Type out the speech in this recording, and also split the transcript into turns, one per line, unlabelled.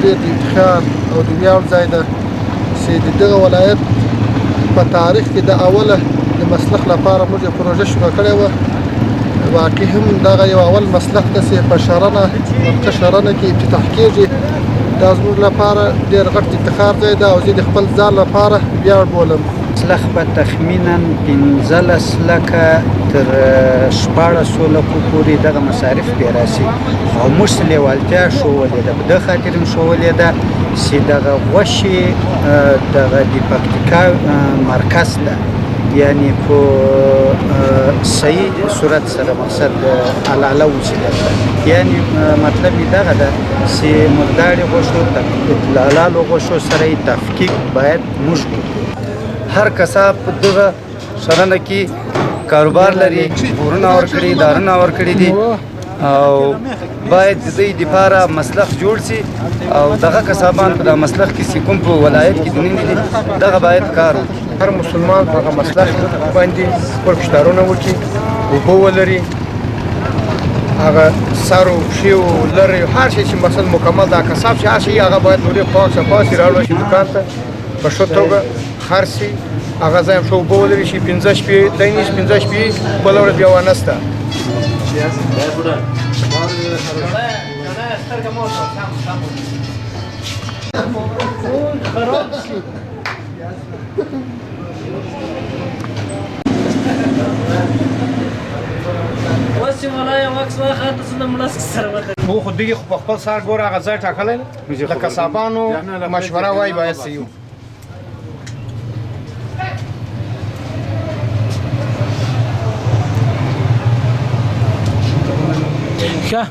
ډېر د افتخار او د ویاړ ځای ده چې د دغه ولایت په تاریخ کې د اوله د مسلخ لپاره موږ یو پروژه شروع کړې وه. واقعي هم دغه یو اول مسلخ ده چې په شرنه مرکز شرنه کې افتتاح کېږي. دا زموږ لپاره ډېر غټ افتخار ځای ده او زه د خپل ځان لپاره ویاړ بولم.
مسلخ به تخمینا 15 لکه تر 16 لکو پورې دغه مصارف پرې راسي او موږ څه لیوالتیا ښوولې ده، په دې خاطر هم ښوولې ده چې دغه غوښې دغه د پکتیکا مرکز ده، یعنی په صحیح صورت سره مقصد حلاله وشي درته. یعنی مطلب یې دغه ده چې مرداړې غوښو حلالو غوښو سره یې تفکیک باید موږ وکړو.
هر کساب په دغه شرنه کې کاروبار لري، کورونه ورکړي، دارونه ورکړي دي او باید د دوی دپاره مسلخ جوړ سي او دغه کسابان په دا مسلخ کې چې کوم په ولایت کې دننه دي دغه باید کار وکړي.
هر مسلمان په هغه مسلخ باندې خپل کشتارونه وکړي، اوبه ولري، هغه سر او پښې او لرې هر شی چې مثلا مکمل دا کساب چې هر شی هغه باید ډوډۍ پاک صفا سي راوړل شي دوکان ته په ښه توګه خرڅ شي، هغه ځای هم ښه اوبه ولري چې 5 شپې دی نیسي، 5 شپې بله ورځ بیا وانسته. مو خو دغه خو په خپل سر ګوره هغه ځای ټاکلی نه د کسابانو مشوره وای باید سي.
ښه.